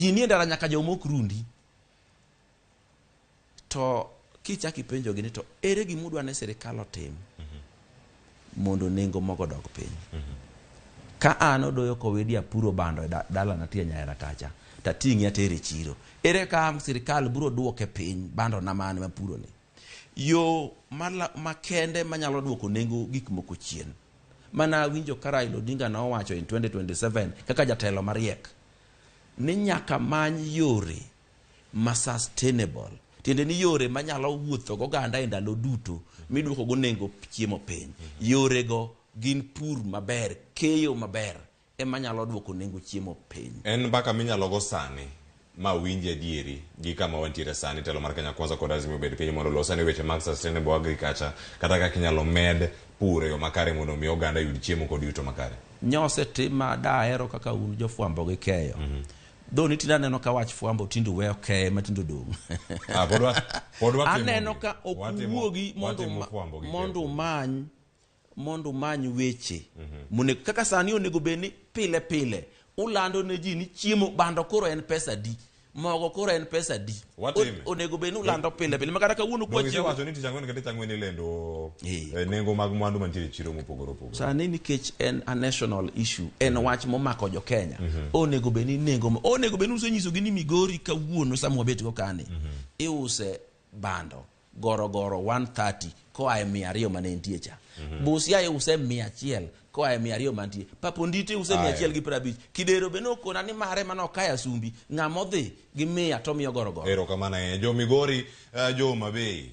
Ji nie ndara nyaka joma ok rundi. To kichak ipenjogi ni to ere gima udwa ni sirikal otim mondo nengo mogo odog piny. Ka an odoyo kowidi apuro bando e dalana tie Nyaera kacha tating'e atere e chiro. Ere kaka sirikal biro duoke piny bando na mane mapuro ni? Yo makende manyalo duoko nengo gik moko chien. Mana awinjo ka Raila Odinga nowacho in 2027 kaka jatelo mariek ni nyaka many yore ma sustainable tiende ni yore manyalo wuotho goganda e ndalo duto miduoko go nengo chiemo piny. Yorego gin pur maber, keyo maber ema nyalo duoko nengo chiemo piny. En mbaka minyalo go sani ma winji adieri gi kama wantiere sani telo mar Kenya Kwanza kod Azimio obed piny mondo olos ane weche mag sustainable agriculture kata kaka inyalo med pur e yo makare mondo omi oganda yud chiemo kod yuto makare. Nyosetim ma dahero kaka un jofwambo gi keyo. Though ni tinde aneno ka wach fwambo tinde uweyo keye ma tinde odong'. Ah, pod wa- pod watimo Aneno gi. ka ok Watimo- uwuogi mondo watimo uma- fwambo gi keyo mondo pod. umany mondo umany weche monego kaka sani onego bed ni pile pile ulando ne ji ni chiemo bando koro en pesa di mogo koro en pesa di Watime. Onego bed ni ulando pile pile makata kawuono Donge kwachiewo isewacho ni tich ang'wen ka tich ang'wen ilendo Eh. nengo mag mwandu mantiere e chiro mopogore opogore. Sani nikech en a national issue, en wach momako jo Kenya, onego bed ni nengo onego bed ni usenyisogi ni Migori kawuono sama wabet go kani iuse bando gorogoro 130 koa e 200 mane entie cha. Busia iuse 100 koa e 200 mantie. Papondite iuse Aya. 150. Kidero be nokona ni mare mane okayo Asumbi, ng'ama odhi gi 100 to miyo gorogoro. Erokamano ahinya. Jo Migori, jo Homa Bay.